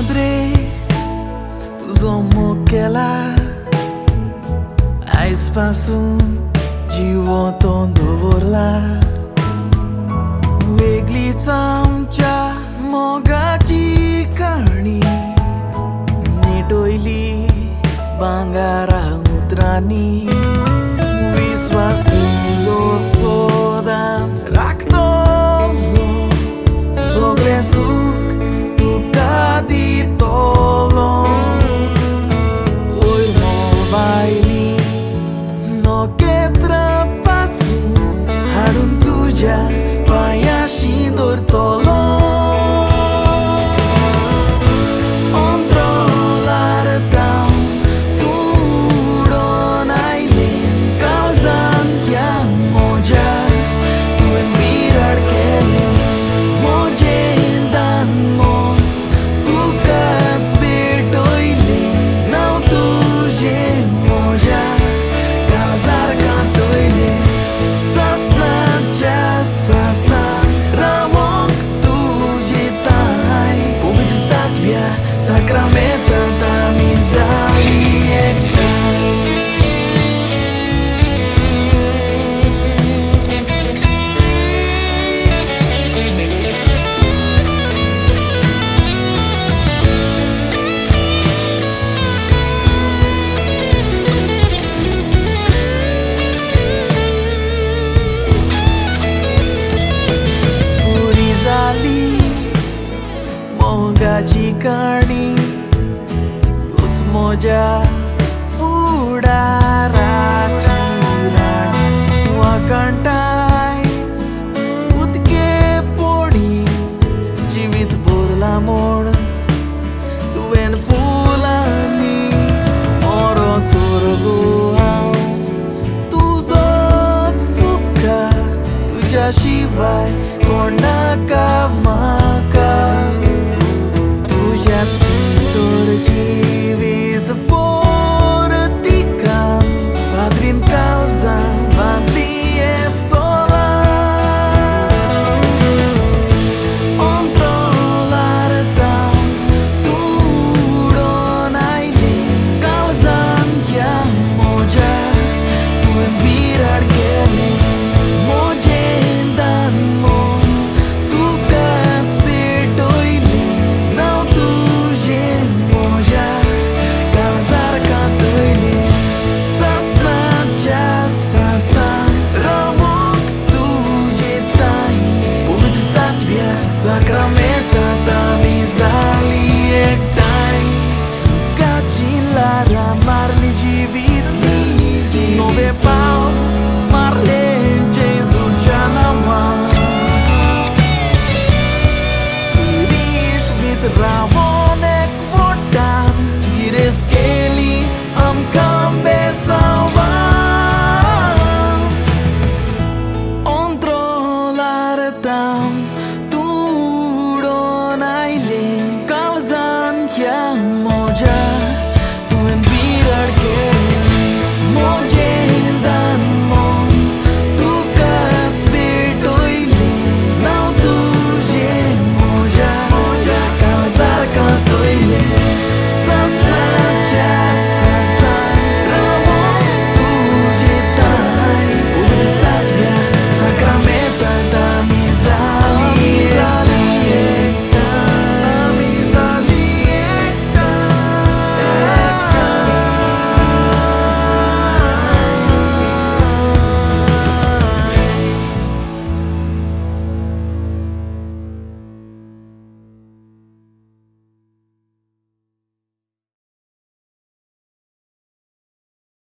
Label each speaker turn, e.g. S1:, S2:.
S1: नदरेक तुजो मोग केला आयज पासून जिवो तो दवरला वेगळीच आमच्या मोगाची काणी नेटोयली भांगारा उतरांनी विस्वास तुजो सदांच राखतलो सगळें सूख तुका दितलो वयर मोबायली नखेत्रां पासून हाडून तुज्या पांयाशी दवरतलो Sacramento tamizali ektai. Puri zali मोगाची काणी तूच म्हज्या फुडाराची राणी वाखाणटाय उदकेपणी जिवीत भरलां म्हूण तुवें फुलांनी मोरो सोर्गू हांव तुजोच सुखा तुज्या शिवाय कोणाका म्हाका तुज्याच भितर जिवीत.